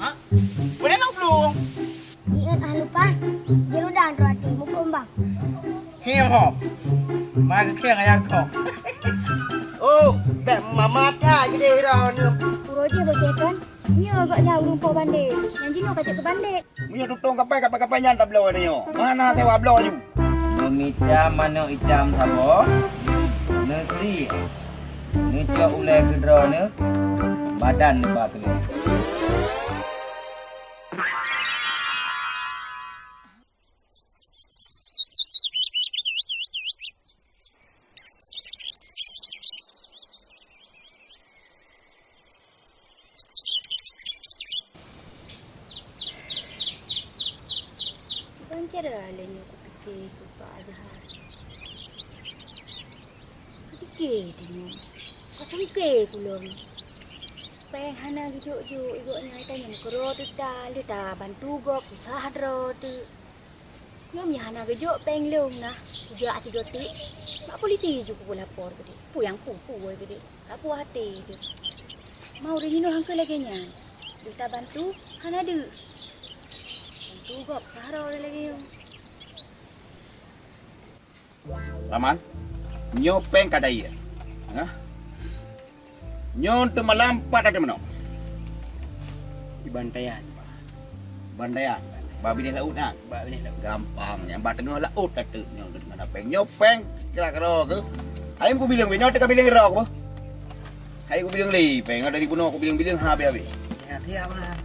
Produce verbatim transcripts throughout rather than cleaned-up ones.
Ha? Boleh nak belum? Ingat ah lupa, jerudang tu hati, muka umbang. Hiyo ho. Mari keng ayah kong. Oh, bèk mama that gede hira ni. Uroe jih boceh kan? Nyoe agaknya ureueng po bandét. Nyang jinoe ka jeuet keu bandét. Meunyoe tutong kapai, kapai-kapai nyan tabloe tanyoe. Mana sewa bloe laju? Neumita manok itam saboh, neusie, neucok ulèe keu droeneuh, badan neuba keunoe. Ban cara lé nyoe kupike keu Pak Azhar. Kupike teungoh. Ka sangke kulom. Péng hana geujok-jok, igok nyan tanyong keudroe teuh, lheueh tabantu gob susah droe teuh. Nyoe meuhana geujok péng lôn na, kujak sigoe teuk. Bak polisi ju kupulapor keudéh. Peue nyang peue-peue keudéh. Ka puih até teuh. Ma ureueng jinoe han keuh lagèe nyan. Deuh tabantu, hana deuh. Bantu gob sahroe lagèe nyoe. Laman, nyoe péng ka cair. Nah. Nyoe teumalam pat até meunoe. Di Bantayan, Pak. Bantayan. Bak binéh laôt nyan. Bak binéh laôt. Gampang nyan, bak teungoh laôt tateuk nyoe teuh mana péng. Nyoe péng kira-kira keuh. Hai kubiléng, nyoe teuka biléng droe keuh. Hai kubiléng lé, péng dari bunoe kubiléng-biléng ha habéh-habéh. Ya, ya, mana?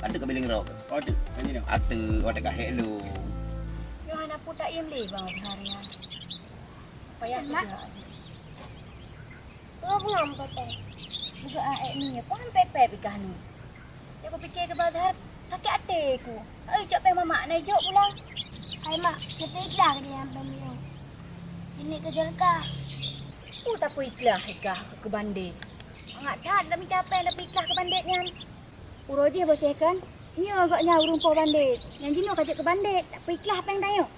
Ateuk ka biléng droe keuh. Oh, ateuk, kan nyoe. Ateuk, ateuk ka hék lôn. Nyoe hana peue taiem lé, Bang Azhar nyan. Payah Mak. Peugah. Peue peungam pepet? Buka aek ni, peue pepet bikah ni? Nyoe kupike keu Bazar, sakét até ku. Ai, cok péng mamak na ijok pulang. Hai mak, tapi ikhlas keu dia sampai minum. Ini ke sedekah. Peue tapeu ikhlas kah keu bandét? Mangat that dak mita péng tapi ikhlas keu bandét nyan. Uroe jih boceh kan? Nyoe agaknya ureueng po bandét. Nyang jinoe ka jeuet keu bandét, tapeu ikhlas péng tanyoe.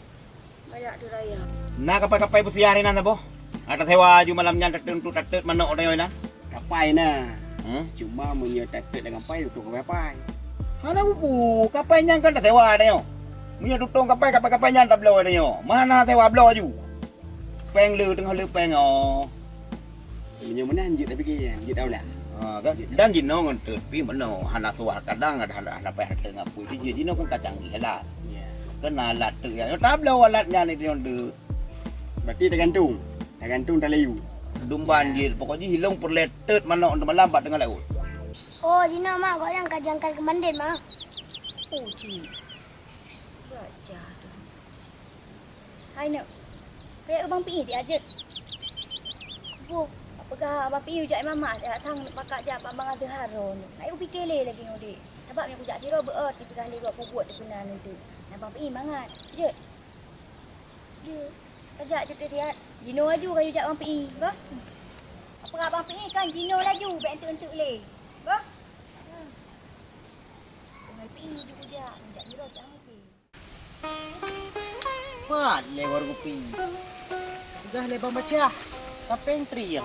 Banyak diraya. Na kapai-kapai peusiah inan saboh? Ata sewa aju malam nyan tateuk untuk tateuk manok tanyoe inan? Kapai na. Hmm? Cuma meunyoe tateuk dengan pai, tutong kapai-kapai. Hana bubu, kapai nyan kan tasewa tanyoe. Meunyoe tutong kapai, kapai-kapai nyan tabloe tanyoe. Mana sewa bloe aju? Péng le teungoh le péng oh. Meunyoe meunan jeuet tapi jeuet daulah. Ha, kan? Dan jinoe ngon teut pi meunoe hana suah kadang ada hana, hana payah teungoh pui jinoe kan ka canggih lah. Ya. Kena alat teuk ya. Tabloe alat nyan itu nyoe. Berarti tergantung. Tergantung talayu. Dumban jih pokok jih ilong peureulèe teut manok untuk malam bak teungoh laôt. Oh, jinoe mak gobnyan ka jangkal keu bandét mak. Oh, cik. Gajah tu. Hai neuk. Kaya Bang Pi jih ajeuet. Boh. Peugah Bang Pi jak mamak jak sang pakak jak bak Bang Azhar ron. Nak upike lé lagèe nyoe dek. Sabab nyang kujak sidroe beuet dipeugah lé gop bubuet teukeuna nuntu. Nah Bang Pi mangat. Jeuet. Jeuet. Kajak jeuet siat. Jinoe laju kayue jak Bang Pi. Bah. Apa Bang Pi kan jinoe laju bèk enteuk-enteuk lé. Bah. Bang Pi jeuet kujak, jak sidroe cak Bang Pi. Pat lé warung kupi. Peugah lé Bang Bacah, kapéng trieng.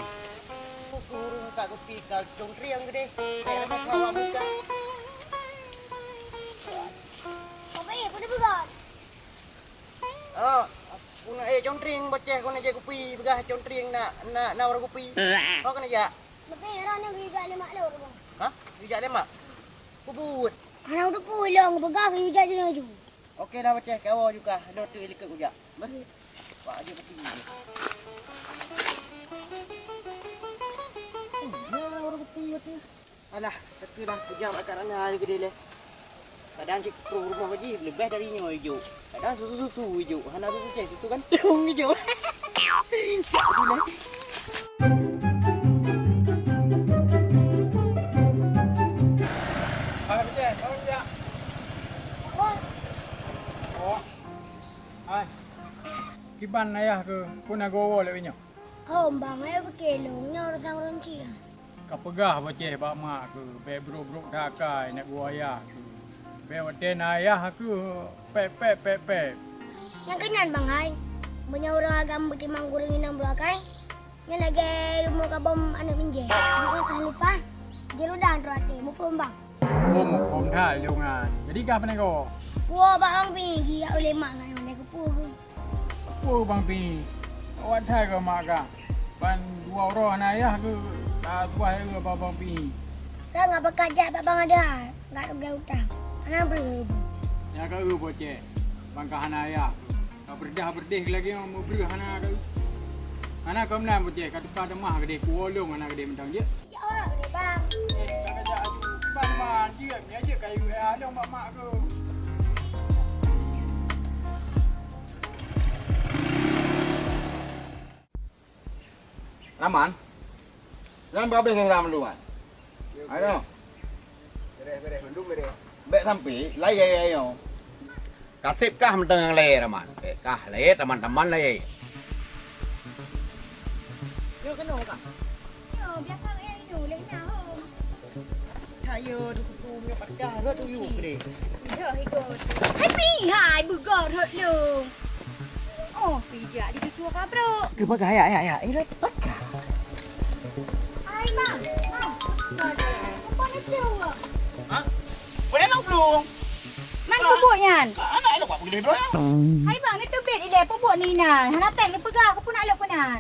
Guru ka kupi ka cong trieng geude. Bèk ramé kawa muka. Apa ya, pada peugah? Oh, kuna eh cong trieng Bacah kuna je kupi peugah cong trieng nak nak nak warung kupi. Kau kena jak. Tapi orang yang bijak lima lor, Bang. Hah? Bijak lima? Kubut. Hana udah pulang peugah bijak je laju. Oke dah Bacah, kawa juga. Lo tu ilikot kujak. Bah. Pak aja peti. Iya, orang peti tu. Alah, tapi dah kujak kat ranga ni gede leh. Kadang cik kru rumah gaji lebih dari nyoe ijuk. Kadang susu-susu ijuk. Hana susu cek, susu gantung ijuk. Aduh leh. Hai, Bacah, bangun jak. Wah. Oh. Hai. Kiban ayah keu puna gowo lewat nyoe? Hom, bang, ayah beukilong nyoe ureueng sang ureueng cit. Ka peugah Bacah bak mak keu, bèk brok-brok that akai, nak geuwoe ayah keu. Bèk watèe na ayah keu, pèt, pèt, pèt, pèt. Nyang keunan, bang, hai. Meunyoe ureueng agam beutimang ureueng inong brok akai, nyan lagèe rumoh kabom aneuk minjèe. Nyoe ah lupah. Jiludah droe até, muphom bang. Oh, muphom that ilông nyan. Jadi kah panai goe? Woe bak Bang Pi, geujak ulèe mak ngon lé keupeue. Peue Bang Pi? Awak that keu mak kah? Ban dua uroe hana ayah keu ka tuah bak Bang Pi. Sa ngat bakat jak bak Bang Adha, ngat lôn utang. Hana breuh. Nyang ka eu boceh, ban ka hana ayah. Ka beureudah-beurdeh lagèe nyoe meubreuh hana ka. Hana ka meunan boceh, ka teuka teumah keudeh, kuwoe lôn hana keudeh mantong jeuet. Jak uroe keudeh, Bang. Eh, ka jak aju. Kiban, Bang, jeuet, jeuet ka yue lôn bak mak keuh. Raman. Raman, habéh dah dalam luar. Ayo. Beres, beres, mandum beres. Bèk sampai layèe ayo. Kaseb kah mantong nyang layèe, Raman. Bèk kah layèe, teman-teman layèe. Yuk, keunoe, Kak. Yo, biasa ya itu, leh nyaho. Hayo, dukutu nyoe pat kah rot uyuek deh. Yo, ikut. Hai pi, hai beugor rot lung. Oh, pijak di dukutu ka bro. Keupeugah ya, ya, ya. Eh, rot pat kah. Hai, Bang. Bang. Apa ni tu? Hah? Boleh nak belum? Man peubuet nyan? Anak elok buat boleh bro. Hai bang, neuteubiet ilèe peubuet ni nan. Hana péng neupeugah, keupeue nak lôn keunan?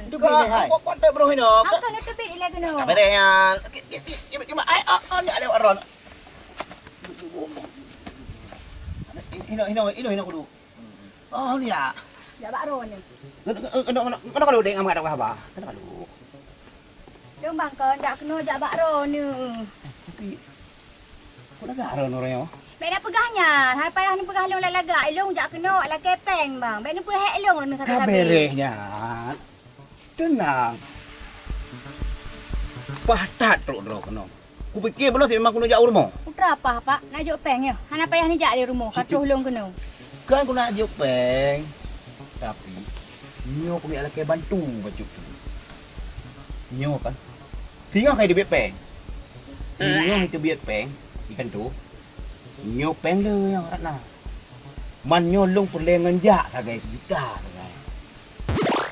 Kau kau tak bro hino. Angkon neuteubiet ilèe keunoe. Tak beres nyan. Ki- ki- ki- ki- ki- Ai oh oh ni ada orang. Hino hino hino hino kudu. Oh ni ya. Jak bak ron ni. Kena kena kena kalau dek ngamat apa? Kena kalau. Dong bang kon jak keunoe jak bak ron ni. Tapi Kok lagak droeneuh nyoe? Bèk na peugah nyan, hai payah neupeugah lôn lagak-lagak. Ilôn jak keunoe lakèe péng, bang. Bèk neupeurhèk ilôn droeneuh sabe-sabe. Ka beres nyan. Teunang. Pah that trok droe keunoe. Kupike bunoe si memang keuneuk jak u rumoh. Putra pah, Pak. Nak jok péng nyoe. Hana payah neujak di rumoh, ka troh lôn keunoe. Kan keuneuk jok péng. Tapi, nyoe keuneuk lakèe bantu bacut tu. Nyoe kan. Singoh ka jiteubiet péng. Singoh jiteubiet péng di kantô. Nyoe péng le nyang rot na. Man nyoe lôn peureulèe ngon jak sagai sijuta sagai.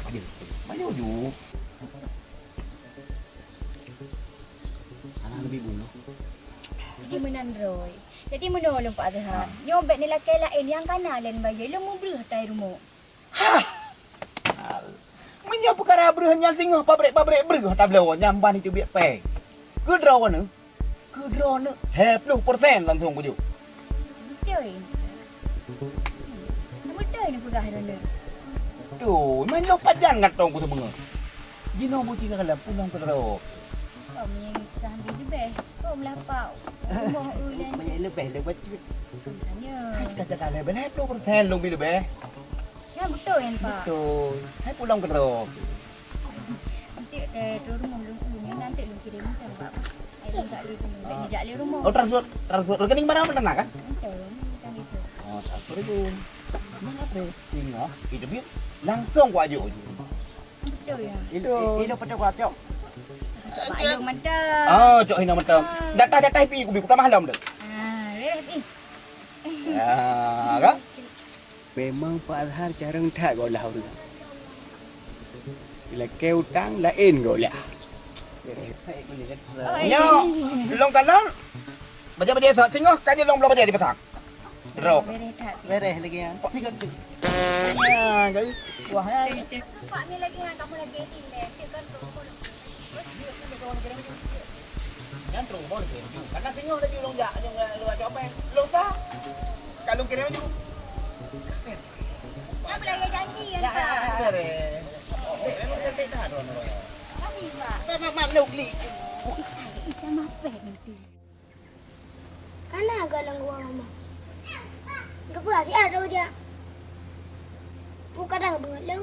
Aduh, maju ju. Anak lebih bunuh. Jadi meunan droe. Jadi meunoe lôn Pak Azhar. Ha. Nyoe bèk neulakèe laén nyang kana lôn bayeue, lôn mubreuh tai rumoh. Hah! Meunyoe peukara breuh nyan singoh pabrék-pabrék breuh tabloe nyan ban jiteubiet péng. Keu droeneuh, keu droeneuh lhèe ploh persen langsông kujok. Beutôi. Beutôi neupeugah droeneuh. Tuh, meunoe pajan gantông ku seubeungoh. Jinoe buci ka kalon pulang keudroe. Kau meunyoe ka habéh leubeh, kau meulapak rumoh eu lén. Meunyoe leubeh, leubeh. Tanya. Kata-kata leubeh, leubeh ploh persen lôn bi leubeh. Nyan beutôi nyan, Pak. Beutôi. Hai pulang keudroe. Nanti, eh, tu rumoh lôn eu, nanti lôn kirim ke, Pak. Ai lôn jak lé rumoh, jak lé rumoh. Oh, transfer, transfer rekening barang pernah kan? Beutôi, bukan itu. Oh, transfer itu. Mana apa? Singoh, itu biar langsung ku ajok. Betul ya. Ilok betul kuat cok. Mak lôn mantap. Ah, cok hina mantap. Datah-datah pi kubi kutamah lom tu. Ah, beres ih. Ya, kan? Memang Pak Azhar carông that golah ureueng. Ilakée utang laén golah. Nyoe, lôn kalon. Bajée-bajée sot singoh ka jilong bloe bajée dipasang. Drop. Bereh that. Bereh lagi ya. Tiga tu. Ya, jadi wah ya. Pak ni lagi yang kamu lagi ni leh. Dia kan tu. Nyan terus mau lagi. Karena singoh lagi lôn jak, lôn jak, lôn jak apa? Lôn sah. Kalau kirim laju. Apa lagi janji ya? Ya, ya, ya, bereh. Memang cantik dah tu orang. Kami, Pak. Mak, mak, mak, luk, lik. Ih, saya ikan apa nanti? Hana gohlom geuwoe mama. Geupeue asoe jak? Peue kadang beungeut lôn,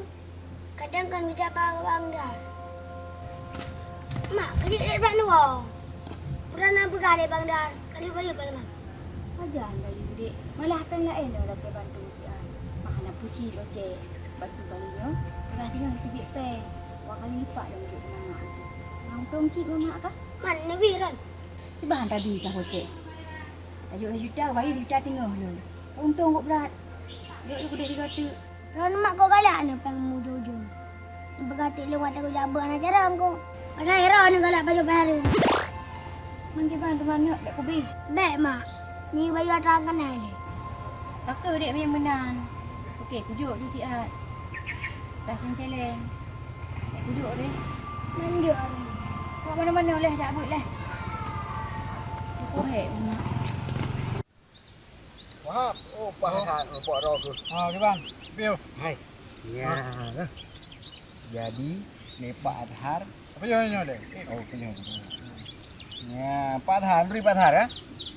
kadang kon geujak bak Bang Dar. Mak, keujiek lé bak luwa. Peue na peugah lé Bang Dar, ka lheueh bayeue bak mak. Pajan bayeue dek, malah péng laén nyang lakée bantu siat. Mah hana puji locée bantu bali nyoe. Peugah singoh teubiet péng, dua kali lipat lom jeuet ngon mak. Nyang untông cit ngon mak kah? Man neubi ron. Kiban tabi ka hocéh. Tajok lhèe juta, bayeue juta teungoh lom. Untông kok brat. Jok lé kudék tiga teuk. Droeneuh mak kok galak neuh péng mujôh-jôh. Neupeugah teuk lôn watèe kujak beuet hana carông kok. Padahai droeneuh galak pajoh peuhareuem. Mang kiban teuma neuk bèk kubeh. Bèk, Mak. Nyoe bayeue atra keunan lé. Ka keuh dek meunan. Oke, kujok ju siat. Dah cen-celeng. Bèk kujok deh. Manjok. Kok mana-mana leh jak beuet leh. Kuhek umat. Wahab, oh, pahat, oh, pok roh tu. Ha, kiban. Piu. Hai. Ya. Jadi, ni Pak Adhar. Apa nyoe nyoe deh? Oh, punya. Ya, Pak Adhar, beri Pak Adhar ya.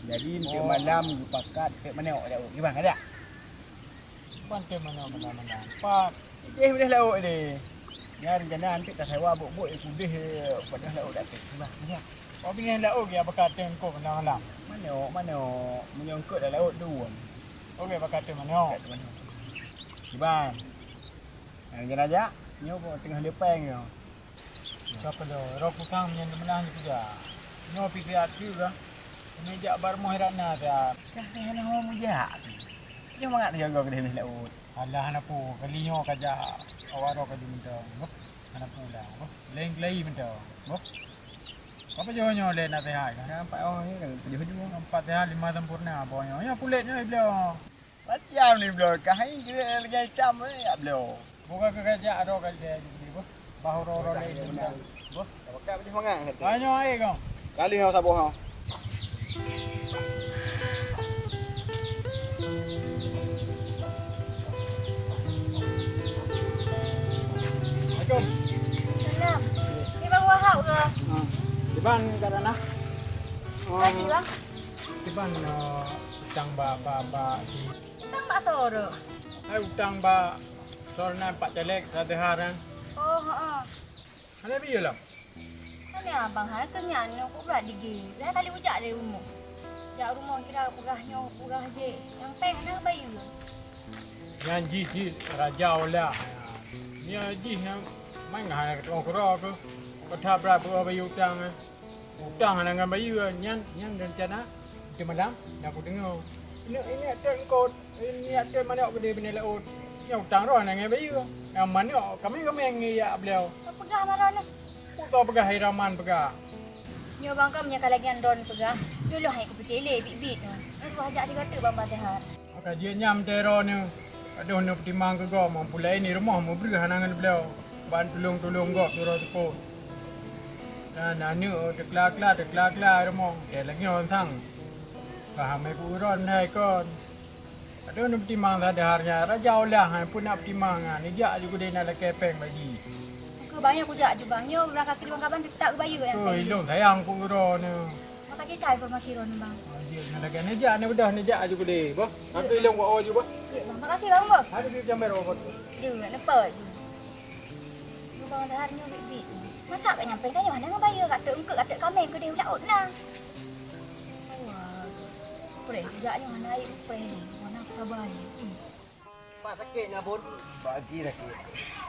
Jadi, untuk malam dipakat ke mana awak jauh? Kiban ada? Ban teuk manok malam-malam. Pat. Ideh beudeh laôt ideh. Nyan rencana anteuk tasewa bot-bot nyang kudeh padahai laôt dapet. Bah, nyan. Oh, binéh laôt geuh bak ateueh engkôt malam-malam. Manok, manok. Meunyoe engkôt lam laôt dua. Oh, geuh bak ateueh manok. Bak ateueh manok. Kiban. Nyang rencana jak, nyoe teungoh leupeng nyoe. Ka peudong, roh kusang meunyan teumeunah nyoe kuda. Nyoe pih siat keu kah. Kami jak bak rumoh Ratna siat. Kah hana ho meujak. Nyoe mangat jaga keudeh laôt. Alah, hana peue, kali nyoe ka jak awak roh ka jimeuntong. Boh, hana peue lah. Boh, laén keulayi meuntong. Boh. Apa jih nyoe lé naseuhat kan? Nampak oh ni pajoh ju. Nampak sihat lima sempurna boh nyoe. Nyoe kulét nyoe beliau. Macam ni bloe, kah hai kira lagi itam ni ya bloe. Buka ke kajak ada kali dia jadi boh. Bah ro-ro lagi itam. Boh. Pakai baju semangat kata. Banyak air kau. Kali hau saboh hau. Assalamualaikum. Salam. Ni Bang Wahab ke? Hmm. Iban kat sana. Kasih, Bang. Iban, eh, utang ba, ba, ba, di Utang bak soe rot? Hai utang bak soe nan Pak Caleg Sadehar nyan. Oh, heeh. Hana biyeu lom. Hana abang hai keu nyan nyoe keu brat digi. Lai kali ujak dari rumoh. Jak rumoh kira peugah nyoe peugah jih. Nyang péng hana bayeue. Nyan jih jih raja olah. Nya jih nyang main hai keudroe-keudroe keu. Peugah brat peugah bayeue utang. Utang hana ngon bayeue, nyan, nyan rencana semalam nyang kudeungoe. Ini, ini ateueh engkôt, ini ateueh manok geude binéh laôt. Nyang utang roh hana ngon bayeue. Nyang manok kameng-kameng ngon yak beliau. Peugah maroh neh. Peugah, peugah Iraman peugah. Nyoe bang kam nyang ka lagèe nyan don peugah. Nyoe lôn hai kupike lé biet-biet nyoe. Nyoe ruah jak sigoe teuk bang Badahar. Maka jeuet nyan meuteuro nyoe. Adoh neupeutimang keu gob, meupulai ni rumoh meubreue hana ngon beliau. Ban tulông-tulông gob sidroe seupôt. Dan aneuk teukla-kla, teukla-kla rumoh, teuh lagèe nyoe sang. Ka hamai keu uroe hai kon. Adoh neupeutimang Sadehar nyan, raja olah hai pun nak peutimang nyan, neujak ju keudeh na lakèe péng bak jih. Keu bang nyoe kujak ju bang nyoe, beurangkat keu bang kaban teutap bayeue nyan. Oi, lôn sayang keu uroe nyoe. Makasih that informasi droeneuh, Bang. Ah, jeuet nyan lagèe neujak, neubeudôh neujak aju keudeh, boh. Nanti ilong wa ju, boh. Jeuet, Bang. Makasih, Bang, boh. Ada di jamber, boh. Jeuet, neupot ju. Bang Dahar nyoe bit-bit. Masa ka nyampé tanyoe hana ngon bayeue, ka teuk eungkôt, ka teuk kameng keudeh u laôt na. Wah, preh jak nyoe hana air preh. Mana sabar ni. Hmm. Pak sakét nyan, Bun. Bagi sakét.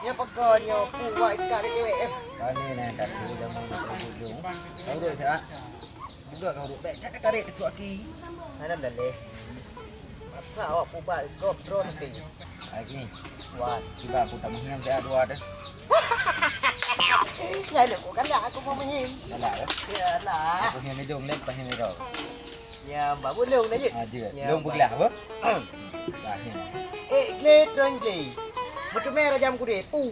Nyan peugah nyoe, puwai ikat lé cewek, eh. Kami na tak tahu zaman nak ujung. Tahu dek saya. Juga kau duk bek cakap tarik kecuali. Hana daleh. Masa awak pubat gob drone ke? Lagi. Wah, tiba aku tak menghiang dia dua deh. Ngai lé, bukan dah aku mau menghiang. Dah lah, ya? Yalah. Aku hiang hidung, lem pas hiang hidung. Ya, bak bulong dah, Jut. Ah, Jut. Ya, long bak. Beuglah, apa? Dah, ya. Eh, gle, tron gle. Betul meh raja mengkude. Pu.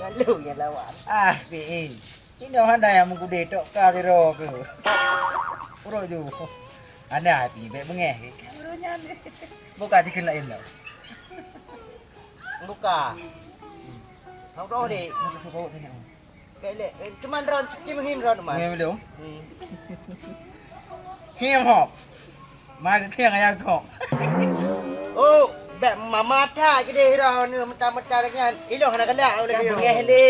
Lalu yang lawan. Ah, P E. Ini orang dah yang mengkude tok ka biro ke. Urut ju. Anda hati, baik bengeh. Urutnya ni. Buka chicken lain tau. Buka. Kau tahu, Dek? Buka suka awak tanya. Kayak lek, eh, cuman ron, cicim him ron, man. Ngem dong. Hmm. Him hop. Mai ke kiang ayah kok. Oh, bek mama tak gede ron, mentah-mentah lagi kan. Iloh nak galak lagi. Bengeh le.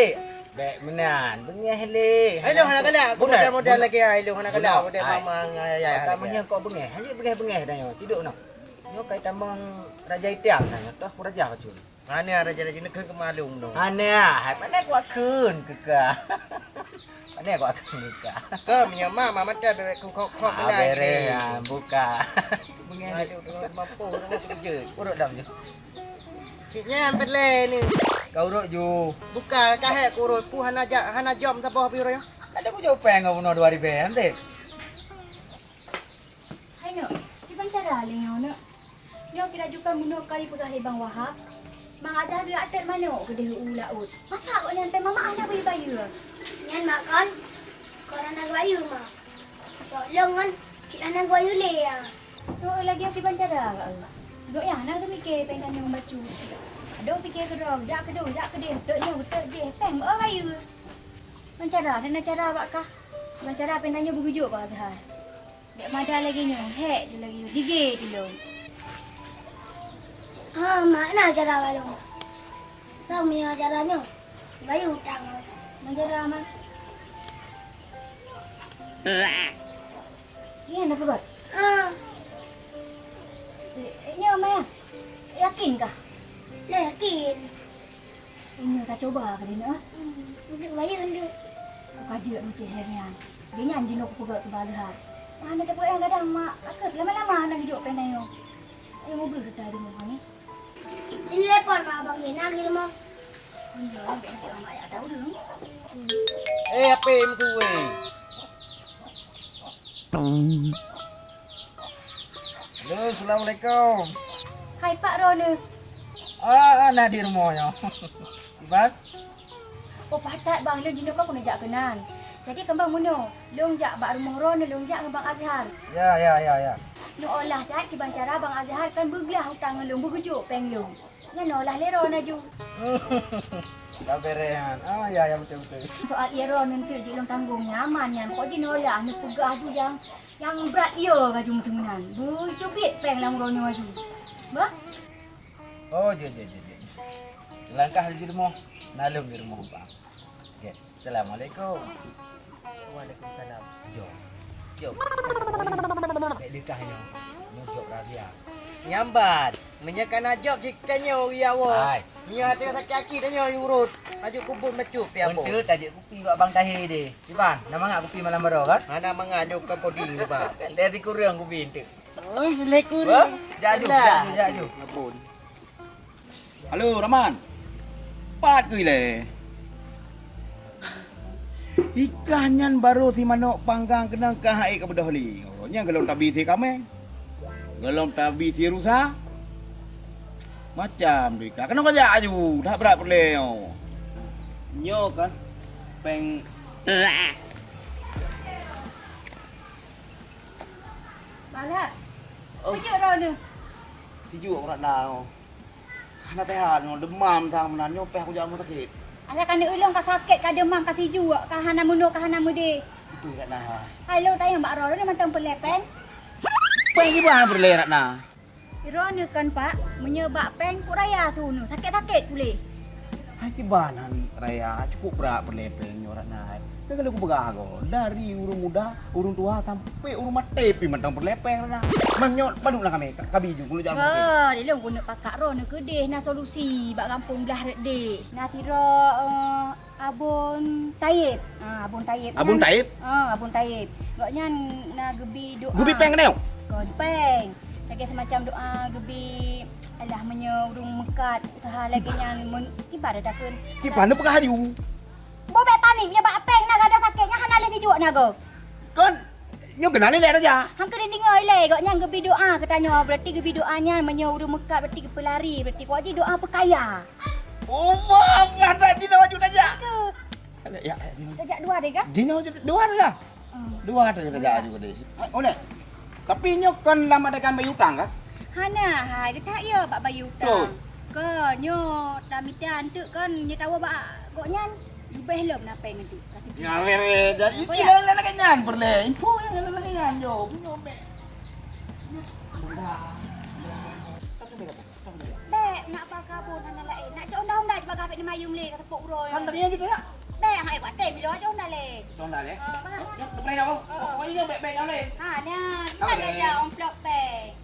Bek menan, bengeh le. Iloh nak galak, aku modal-modal lagi ya, iloh nak galak, modal mama ngai ya. Kami yang kok bengeh, hanya bengeh-bengeh dah nyo. Tiduk noh. Nyo kai tambang raja itiam dah nyo. Toh raja kacun. Hana raja-raja ni keu kemalum tu. Hana, hai pandai kuat kheun keu ka. Pandai kuat kheun keu ka. Kau meunyoe ma, ma mata bebek kong kok kok. Ah, beres ya, buka. Aduh, dengan mampu orang kerja. Urut dah je. Cik nyan pele ni. Kau urut ju. Buka kahek kurut pu hana ja, hana jom saboh biro ya. Ada ku jauh peng kau bunuh dua ribu nanti. Paléng nyoe neuk. Nyoe kira juga meunoe kali peugah lé Bang Wahab. Bang Azhar geujak tét manok keudeh u laôt. Masa awaknyan pih mamak hana bayeue-bayeue? Nyan mak kon, kon hana geubayeue mak. Sok lôn ngon cit hana geubayeue lé ya. Nyoe lagèe kiban cara, Kak. Gobnyan hana geumike pèng tanyoe bacut. Adoe pike keudroe, jak keudeh, jak keudeh, tét nyoe, tét jéh, pèng meu'oh bayeue. Ban cara, dan cara bak kah. Ban cara pèng tanyoe beugeujok bak Azhar. Bèk mada lagèe nyoe, hék tu lagèe nyoe, dige tu lôn. Ah, mak na cara bak lôn. Soe meunyoe cara nyoe? Bayeue utang. Ban cara, Mak. Nyan na peugot? Ah. Eh, nyoe, Mak. Yakin kah? Nah, yakin. Nyoe tacoba keu droeneuh, ah. Hmm, untuk bayeue untuk. Ka jeuet meucéh lagèe nyan. Lagèe nyan jinoe kupeugah keu Bang Azhar. Hana tapeugot nyang gadang, Mak. Ka keuh lama-lama hana geujok pèng tanyoe. Ayo meubreuh gata di rumoh ni. Sini telepon mak abang Gina di rumah. Oh, iya, biar nanti mak ya tahu dulu. Eh, apa yang suwe? Halo, assalamualaikum. Hai, Pak Rona. Ah, ah, nah di rumahnya. Iban? Oh, patat, Bang. Lôn jinoe ka keuneuk jak keunan. Jadi, kan Bang meunoe, lôn jak bak rumoh droeneuh, lôn jak ngon Bang Azhar. Ya, ya, ya, ya. Nyoe olah siat kiban cara Bang Azhar kan beuglah utang ngon lôn, beugeujok pèng lôn. Nyan olah lé droeneuh laju. Ka berehan. Ah, ya, ya, betul, betul. Soal ie droeneuh eunteuk jeuet lôn tanggong nyan, aman nyan. Pokok jinoe olah neupeugah laju nyang, nyang brat ie laju meuteumeunan. Beuteubiet pèng lam droeneuh laju. Bah? Oh, jeuet, jeuet, jeuet, jeuet. Langkah laju di rumoh, na lôn di rumoh, Bang. Oke. Assalamualaikum. Waalaikumsalam. Jok. Jok. Bèk leukah nyoe. Nyoe jok rahsia. Nyambat. Meunyoe ka na jok cit tanyoe ri awak. Hai. Meunyoe hana sakét hati tanyoe urot. Laju kubot bacut pih abon. Eunteuk tajak kupi bak Bang Tahir deh. Iban, na mangat kupi malam baroe kan? Hana mangat, nyoe kon puding tu, Bang. Lé sikureueng kupi eunteuk. Oh, lé kureueng. Wah, jak aju, jak aju, jak aju. Abon. Halo, Rahman. Pat keuh ilèe? Ikah nyan barô si manok panggang keunong ka hai ka beudôh li. Nyan gohlom tabi si kamèng. Gohlom tabi si rusa. Macam tu ikah. Keunoe ka jak aju, that brat peureulèe nyoe. Nyoe kan pèng. Malah. Oh. Peujeuet droeneuh. Sijuek urat na. Hana teuhah nyoe, deumam sang meunan nyoe, pih kujak rumoh sakét. Asai ka neuulông ka sakét, ka deumam, ka sijuek, ka hana meunoe, ka hana meudeh. Beutôi dak na hai. Hai lôn tanyong bak droeneuh mantong peureulèe pèng. Pèng kiban peureulèe dak na. Droeneuh kan, Pak, meunyoe bak pèng peuet raya su nyoe, sakét-sakét puléh. Hai kiban han raya, cukup brat peureulèe pèng nyoe dak na hai. Teuka lôn kupeugah goe, dari ureueng muda, ureueng tuha sampai ureueng maté pih mantong peureulèe pèng dak na. Man nyoe padub na kami, ka-, kabi ju, kuluk jalan maté. Oh, di lôn keuneuk pakat droeneuh keudeh na solusi bak gampông blah rot deh. Na sidroe, eh, Abon Taib. Ah, Abon Taib. Abon Taib? Ah, Abon Taib. Gobnyan na geubi doa. Geubi pèng keunoe? Kon pèng. Lagèe semacam doa geubi, alah, meunyoe ureueng meukat useuha lagèe nyan, mun, kiban dak takheun. Kiban neupeugah laju. Boh bèk panik, meunyoe bak pèng na gadôh sakét nyan hana lé sijuek na goe. Kon, nyoe keunan ilèe raja. Han keuneuk deungö ilèe, gobnyan geubi doa keu tanyoe, berarti geubi doa nyan meunyoe ureueng meukat berarti geupeulari, berarti kok jih doa peukaya. Oh, wah, ada jinoe aju tajak. Ke? Ada, ya, ya, jinoe. Tajak dua deh, kan? Jinoe aju dua deh, ya? Hmm. Dua deh, tajak aju deh. Hai, oleh. Tapi nyoe kon lam adegan bayeue utang, kan? Hana, hai, geutak yo bak bayeue utang. Betul. Kon, nyoe tamita anteuk kon, nyoe tawoe bak gobnyan, leubeh lom na pèng anteuk. Kasih. Ya, ya, ya, jadi. Betul. Itu yang lain lagi nyan, peureulèe. Info yang lain lagi nyan, yo. Nyoe bèk. Bèk, nak bak kabon hana laén. Nak cok honda-honda cit bak gabét ni mayum lé, ka teupeuk uroe. Kan tadi nyan jeuet, ya? Bèk, hai, bak tem, bila cok honda lé. Cok honda lé? Ah, bah. Nyoe, teupeulai dah, oh. Ah. Pokoknya nyoe bèk-bèk nyoe lé. Ha, nyan. Kan bèk, bèk. Dah amplop bèk.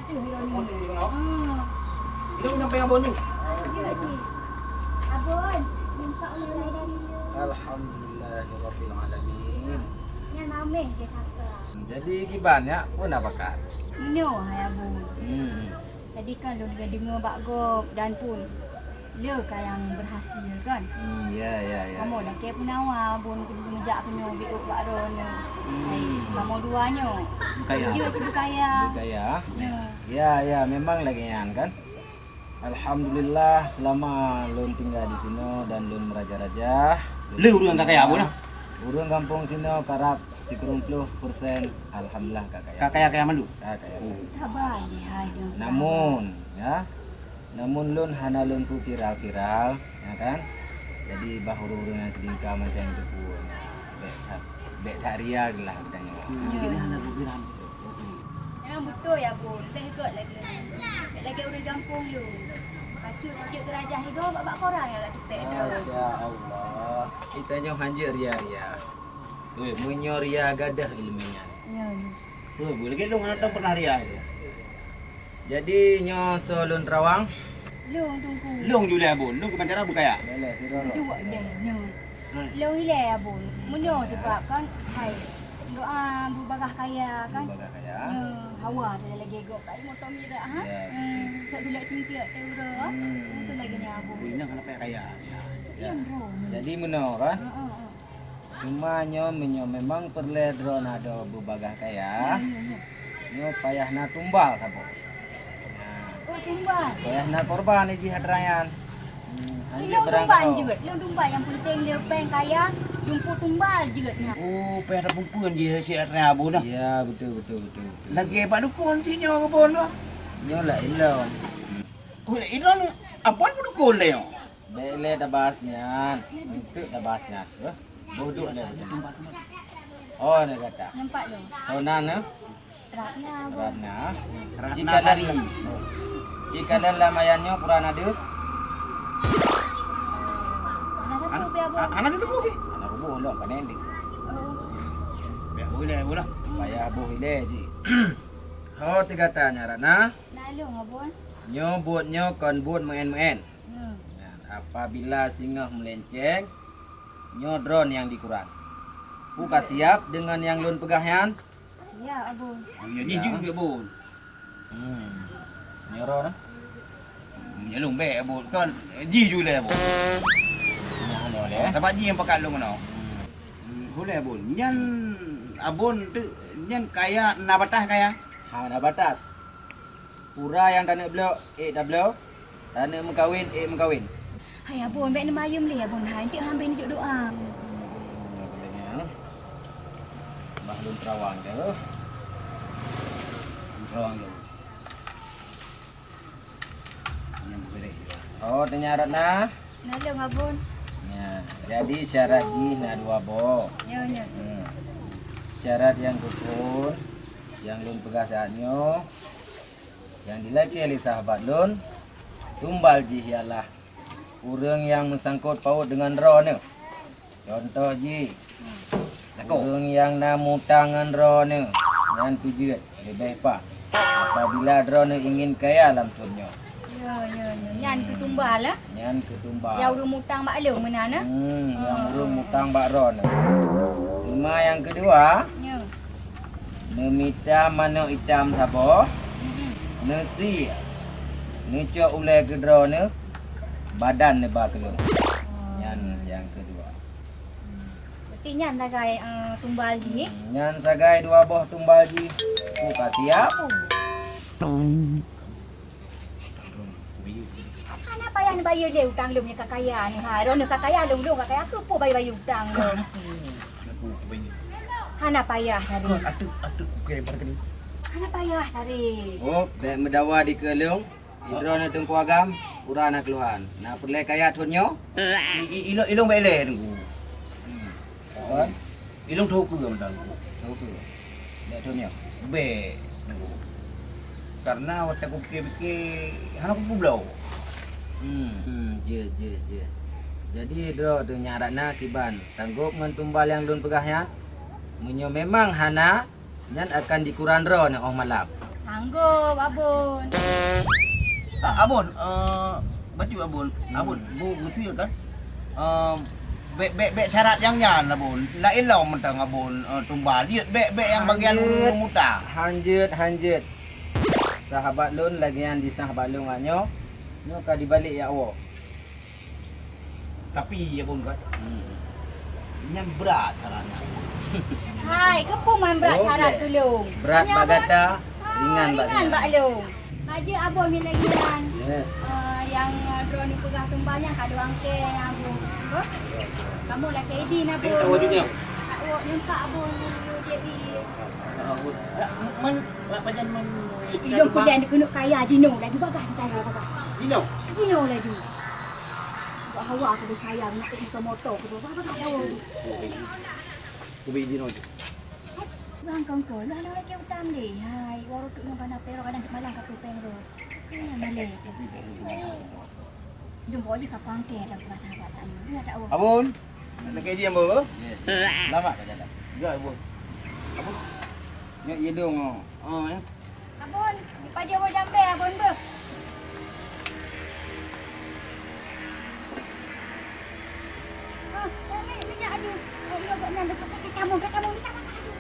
Ilôn sampai abon ni. Abon, nampak ulèe-ulèe dari. Alhamdulillahirabbilalamin. Nyan ramé je saka. Jadi kiban nyak, peue na pakat? Inoe hai abon. Hmm. Jadi kan lôn deungoe bak gob dan pun le ka nyang berhasil kan. Hmm, ya, ya, ya. Kamoe lakèe peunawa abon keu meujak keunoe biôk bak droeneuh. Hmm. Hai, kamoe dua nyoe. Beukaya. Jeuet si beukaya. Beukaya. Ya. Ya, ya, memang lagèe nyan kan. Alhamdulillah, selama lôn tinggai di sinoe dan lôn meuraja-raja. Le ureueng ka kaya abon na? Ureueng gampông sinoe karab sikureueng ploh persen, alhamdulillah ka kaya. Ka kaya-kaya mandum? Ka kaya. Hmm. Sabar, hai, jangan sabar. Namun, ya, namun lôn hana lôn peuviral-viral, ya kan? Jadi, bah ureueng-ureueng nyang seulingka macam itu pun, ya, bèk that, bèk that ria lah geutanyoe. Hmm. Ya. Jadi hana peuviral. Memang beutôi, ya, Bun. Bèk göt lagèe nyan. Bèk lagèe ureueng gampông lôn. Bacut-bacut geurajah igoe bak-bak koran nyang ka teupèk droe. Masya Allah. Geutanyoe hanjeuet ria-ria. Oi, meunyoe ria gadôh ileumèe nyan. Ya, ya. Oi, Bu, lagèe lôn hana teupeue pernah ria itu. Jadi, nyoe soe lôn teurawang? Lôn, Teungku. Lôn ju lé, Bun. Lôn keuman cara beukaya. Lé, lé, sidroe. Dua deh, nyoe. Lôn ilèe, Abon. Meunyoe sibab kan, hai, doa beubagah kaya kan. Beubagah kaya. Nyoe hawa teuh lagèe gob kai moto mirak, ha? Ya. Hmm, sok silek cingklek teuh uroe. Hmm. Beutôi lagèe nyan, Abon. Bui nyan hana payah kaya. Ya. Jadi meunoe kan? Heeh, heeh. Cuma nyoe meunyoe memang peureulèe droeneuh adoe beubagah kaya. Ya, ya, ya. Nyoe payah na tumbal saboh. Oh, tumbal. Payah na korban jih atra nyan. Hmm, ilôn tumbal jeuet, ilôn tumbal nyang penting lé péng kaya, lumpur tumbal jeuet nyan. Oh, payah tapeukeun jih si atra nyan Abon na. Ya, betul, betul, betul, betul. Lagèe bak dukon si nyoe Abon na. Nyoe laén lom. Oh, laén lom. Abon pun dukon lé nyoe. Bèk lé tabahas nyan. Eunteuk tabahas nyan. Eh, boh duek lé. Oh, na gata. Nampak lôn. Oh, nan, eh? Ratna, Abon. Ratna. Ratna Sari. Cit kalon lam ayan nyoe pura na deuh? Hana sapeue pih, Abon. Hana deuh sapeue pih? Hana sapeue, lôn ka nyan deuh. Oh. Payah boh ilèe, Abon lah. Payah boh ilèe jih. Ho, teuh gata nyan, Ratna. Na lôn, Abon. Nyoe buet nyoe kon buet meu'èn-meu'èn. Hmm. Nyan, apabila singoh meulenceng, nyoe droeneuh nyang dikuran. Peue ka siap deungon nyang lôn peugah nyan? Ya, Abon. Oh, ya, jih ju, Abon. Hmm. Nyoe droeneuh. Meunyoe lôn bèk, Abon. Kon, jih ju lé, Abon. Singoh nyoe lé. Sabab jih nyang pakat lôn keunoe. Hmm. Hmm, ulèe, Abon. Nyan, Abon, teuk, nyan kaya na batas kaya? Hana batas. Pura nyang taneuk bloe, ék tabloe. Taneuk meukawen, ék meukawen. Hai Abon, bèk neumayum lé Abon hai, eunteuk han bèk neujok doa. Bah lôn teurawang deh. Lôn teurawang deh. Oh, teunyarap na? Na lôn, Abon. Nya, jadi syarat jih na dua boh. Nyo, nyo. Hmm. Syarat nyang keuphôn, nyang lôn peugah saat nyoe, nyang dilakèe lé sahabat lôn, tumbal jih ialah ureueng nyang meusangkot paut deungon droeneuh. Contoh jih, ureueng nyang na mutang ngon droeneuh, nyan peujeuet leubeh paih apabila droeneuh ingin kaya lam thôn nyoe. Ya, ya, ya. Nyan keuh tumbal, eh? Nyan keuh tumbal. Nyang ureueng mutang bak lôn meunan, eh? Hmm, nyang ureueng mutang bak droeneuh. Teuma nyang keudua, ya. Neumita manok itam saboh, mm-mm, neusie, neucok ulèe keu droeneuh, badan neuba keu lôn. Oh. Nyan nyang keudua. Hmm. Berarti nyan sagai, eh, tumbal jih? Hmm, nyan sagai dua boh tumbal jih. Peue ka siap? Oh. Hana payah neubayeue lé utang lôn nyang ka kaya nyoe, ha. Droeneuh ka kaya, lôn, lôn ka kaya, keupeue bayeue-bayeue utang lôn? Hana payah tadi. Hana payah tadi. Oh, bèk meudawa dikeue lôn. Droeneuh Teungku Agam, pura na keuluhan. Na peureulèe kaya thôn nyoe? I, i, ilôn, ilôn bèk lé, Teungku. Hmm. Ilôn teukeue mantong. Teukeue. Bèk thôn nyoe. Bèk. Karena watèe kupike-pike hana kupeubloe. Hmm, hmm, jeuet, jeuet, jeuet. Jadi droe teuh nyan Ratna kiban, sanggob ngon tumbal nyang lôn peugah nyan? Meunyoe memang hana, nyan akan dikuran droeneuh óh malam. Sanggob, Abon. Ah, Abon, eh, bacut Abon. Abon, bu beutôi kan? Eh, bèk, bèk, bèk syarat nyang nyan, Abon. Laén lom mantong, Abon, eh, tumbal. Jeuet bèk, bèk nyang bagian ureueng muta. Hanjeuet, hanjeuet. Sahabat lôn lagèe nyan di sahabat lôn nyoe, nyoe ka dibalek jak woe. Tapi, ya, Bun, kan? Hmm. Nyan brat syarat nyan. Hai, keupeue man brat syarat tulông? Brat bak gata, ringan bak lông. Ka jeuet Abon nyan lagèe nyan. Eh, nyang, eh, droeneuh peugah tumbal nyan ka dua angkèe, Abon. Beuh? Kamoe lakèe idin, Abon. Eh, tahu judulnya. Tak wok nyang ka Abon, Abon. Man, pajan man. Ilôn peudeh keuneuk kaya jinoe laju bagah kaya bagah. Jinoe? Jinoe laju. Bak hawa aku dikaya, nak ikut motor aku tu. Apa tak tahu? Kubi jinoe. Bang kongko, lah nak lagi utang deh. Hai, waru tu nang kana pero kadang malam ka tu peng tu. Ni malam. Jumpa aja ka pangke dah buat sahabat tak ni. Dia tak awak. Abon. Nak ke dia, Abon? Selamat ka jalan. Enggak, Abon. Abon. Nak ye dong. Oh, ya. Abon, dipajoh boh jambé, Abon, beuh. Ah, tarik, bijak aju. Oh, iya, buat nyan, dekat, dekat tamu, dekat tamu, bijak, bijak aju.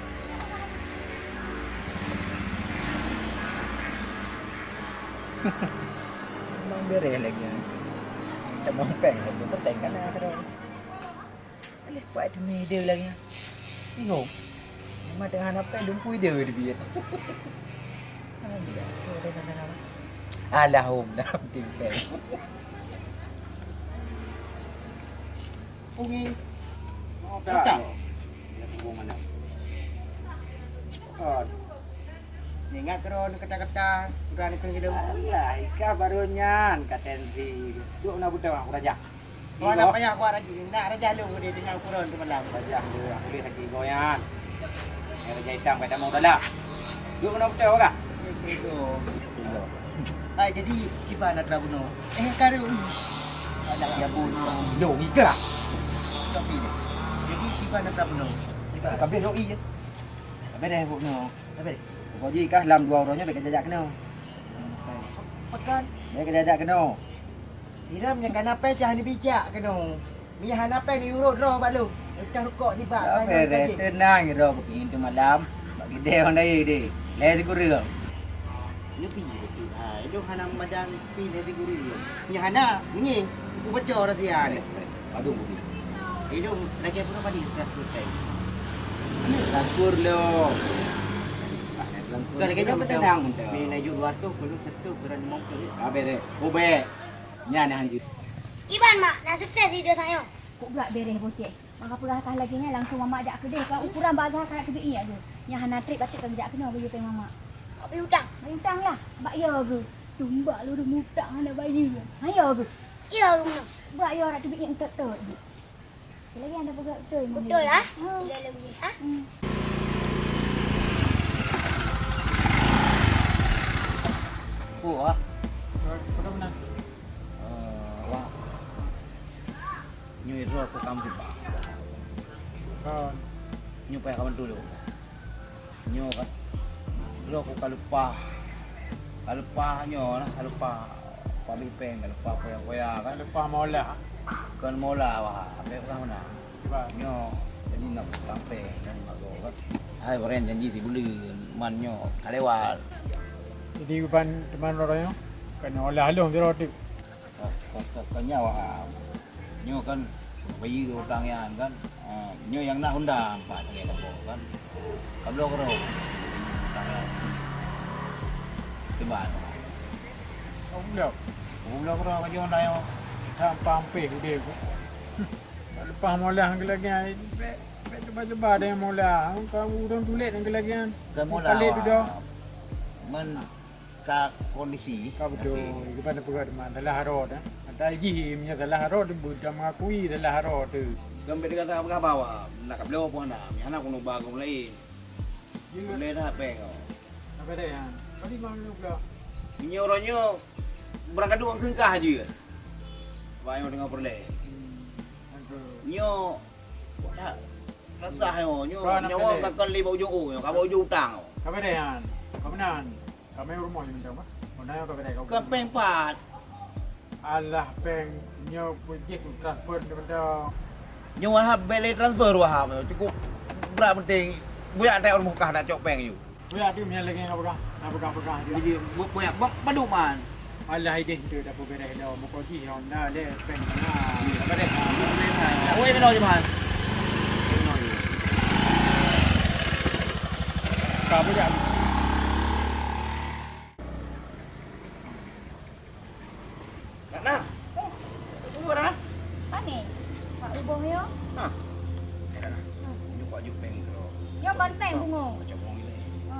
Memang beres lagi. Kita mau peng, aku peteng kan, ada. Alah, buat tu mede lagi. Bingung. Memang tengah hana peng, dumpu ide di biet. Alah, hom dah timpeng. Pungi. Otak. Otak. Ya, tunggu mana? Kon. Ingat keu droeneuh kata-kata, udah ni keu hidup. Alah, ikah baru nyan, kata Henry. Cuk na beutôi aku raja. Wah, nak payah buat lagi. Nak raja lu dia dengan ukuran tu malam. Raja lu, aku boleh sakit kau yan. Yang raja hitam kata mau dalam. Duk kena betul kah? Ah, jadi kiban atra bunoe. Eh, karu. Alah, ya pun. Logika. Tapi ni. Jadi kiban atra bunoe. Kiban. Kabeh doi ya. Kabeh dah bunoe. Kabeh. Pokok jih kah lam dua orang nyoe bèk kajak keunoe. Pekan. Bèk kajak keunoe. Hiram nyang kana pèng cah ni bijak keunoe. Mie hana pèng ni urot droe bak lôn. Utang rukok tibak. Tenang, droe keu pintu malam. Bak gidée orang dayé deh. Lé sikureueng. Nyepi beutôi hai. Dong hana madan pi lé sikureueng. Nyan hana, ngieng. Kuboco rahsia ni. Aduh, budi. Idong lagi pun apa di transfer time. Transfer lo. Bukan lagi nyoe tenang, tenang. Ni laju dua ratus, kalau satu, kurang lima puluh. Habis deh. Ubek. Nyan hanjeuet. Kiban, Mak, na sukses di desa nyoe. Kok brat beres boceh. Maka peugah kah lagèe nyan langsung mamak jak keudeh ka ukuran bagah ka teubiet geuh. Nyang hana trép bacut ka geujak keunoe bak yue péng mamak. Bak piutang. Bak piutang lah. Bak yo geuh. Tumbak lôn mutang hana bayeue. Ha yo geuh. Iya geuh meunoe. Bak yo rak teubiet entot-tot geuh. Lagi anda peugah beutôi. Beutôi ah? Ha. Iya lagi ah. Hmm. Wah. Betul benar. Eh, wah. Nyoe droe ku kamoe ba. Kon. Nyoe payah kamoe tulông. Nyoe kan. Droe ku ka leupah. Ka leupah nyoe lah, ka leupah pabrik péng, ka leupah koya-koya kan. Ka leupah maulah. Kon maulah wah, abéh peugah meunan. Ba. Nyoe jadi nak sampai nyan mak goe kan. Hai, barang janji sibuleuen, man nyoe ka lewat. Jadi ban teuma droe nyoe, keuneuk olah lôn sidroe teuk. Ka, ka, ka, ka nyawa. Nyoe kan bayeue utang nyan kan. Ah, nyoe nyang na honda empat lagèe lagèe kan. Ka bloe keudroe. Utang nyan. Kiban. Oh, bloe. Oh, bloe keudroe ka jeuet honda nyoe. Ka pampéh udép. Leupah maulah lagèe nyan, bèk, bèk cuba-cuba deh maulah. Ka ureueng tulék lagèe nyan. Bukan maulah. Palét dudoe. Man Ka kondisi. Ka beutôi, kiban peugah teuma salah rot, eh. Ata jih meunyoe salah rot, beuta mengakui salah rot tu. Kan beda kata peugah bahwa nak kabloe pun hana, hana keuneuk ba ureueng laén. Boleh dah peng. Apa dah yang? Tadi malam ni pula. Meunyoe uroe nyoe beurangkat duek keungkah jeuet. Ba nyoe teungoh peureulèe. Hmm. Nyoe tak rasa nyoe, nyoe nyawa ka kali bak ujong, oh, nyoe ka bak ujong utang. Apa dah yang? Apa nan? Ramé rumoh je mantong, bah. Mantong ka beres, ka. Ka péng pat. Alah, péng nyoe pun jih transfer je mantong. Nyoe Wahab bèk lé transfer Wahab. Cukup brat penting. Buyak teuh rumoh kah nak cok péng ju. Buyak tu mian lagèe nak peugah, nak peugah-peugah je. Jadi, bu-, buyak, ba-, padum man. Alah, idéh tu dah beres dah. Muka jih yang dah lé péng mana. Iya, beres. Oi, kena je, man. Kena je. Ka buyak. Ratna. Tunggu, Ratna. Pane? Pak Ubong yo? Ha. Eh, Ratna. Ini kok aju péng keudroe. Nyoe kon péng bungo. Kacau bungo gila. Ha.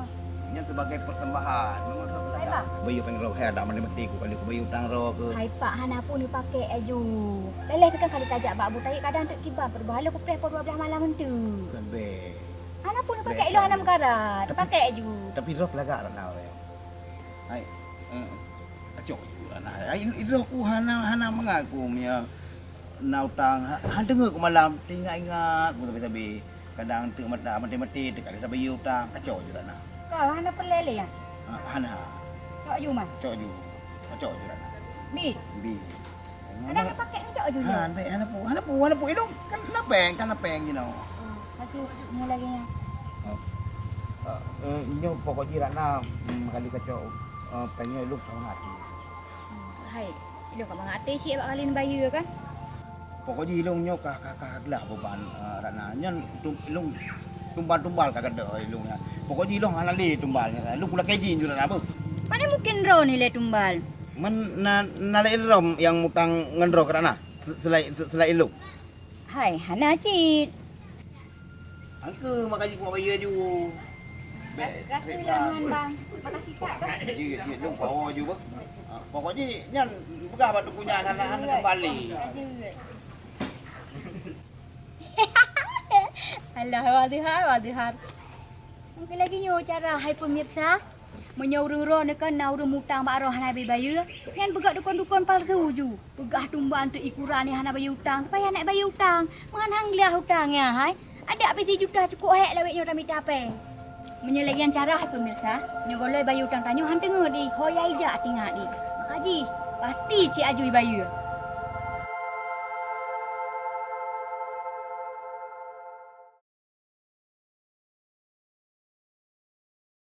Nyan sebagai persembahan. Memang tak. Hai, Pak. Bayu péng keudroe, hai, ada mati-mati ku kali ku bayu utang droe ke. Hai, Pak, hana pun dipakai aju. Leleh tu kan kali tajak bak Bu Taib kadang tu kiban perubahan le ku preh po dua belas malam tu. Kan be. Hana pun dipakai, ilo hana meukarat. Dipakai aju. Tapi droe pelagak Ratna weh. Hai, eh, kacok ju Ratna. Hai, idroh ku hana, hana mangat ku meunyo na utang. Ha, han teungeut ku malam, teuingat-ingat ku sabe-sabe. Kadang teuk mata maté-maté, teuk kali sabe utang. Kacok ju Ratna. Kau hana peureulèe lé, ya? Ha, hana. Cok ju, man. Cok ju. Kacok ju Ratna. Bi. Bi. Kadang pakai ni cok ju. Ha, hana pu, hana pu, hana pu ilong. Kan na péng, kan na péng jinoe. Hmm, satu ni lagi nya. Oh. Eh, eh, nyoe pokok jih Ratna, hmm, kali kacok, eh, péng nyoe ilong ka mangat até. Hmm, hai, ilong ka mangat até cit bak kali neubayeue kan? Pokok jih ilong nyoe ka, ka, ka glah beban, eh, Ratna. Nyan tum-, ilong tumbal-tumbal ka gadôh ilong nyan. Pokok jih ilong hana lé tumbal nyan. Ilong pula kejin ju Ratna beuh. Pane mungkin droe ni lé tumbal? Man na, na lé droe nyang mutang ngon droe keu Ratna? Se-, selain, se-, selain ilong? Hai, hana cit. Angke maka jih kuat bayeue aju. Bèk. Makasih, Pak. Jeuet, jeuet, dong power aju beuh. Ha, pokok jih nyan peugah bak teungku nyan hana, hana kembali. Alah, wah zihar, wah zihar. Mungkin lagi nyoe cara, hai pemirsa. Meunyoe ureueng droe neuh kan na ureueng mutang bak droe hana bayeue, nyan peugah dukon-dukon palsu ju. Peugah tumbal teuk ikuran nyang hana bayeue utang, supaya nak bayeue utang. Meuhan han glah utang nyan, hai. Adak pih sijuta cukôp hék lawét nyoe tamita péng. Meunyoe lagèe nyan cara, hai pemirsa, nyoe gohlom bayeue utang tanyoe han teungeut di, ho yai jak tingat di. Maka jih, pasti cit aju ibayeue.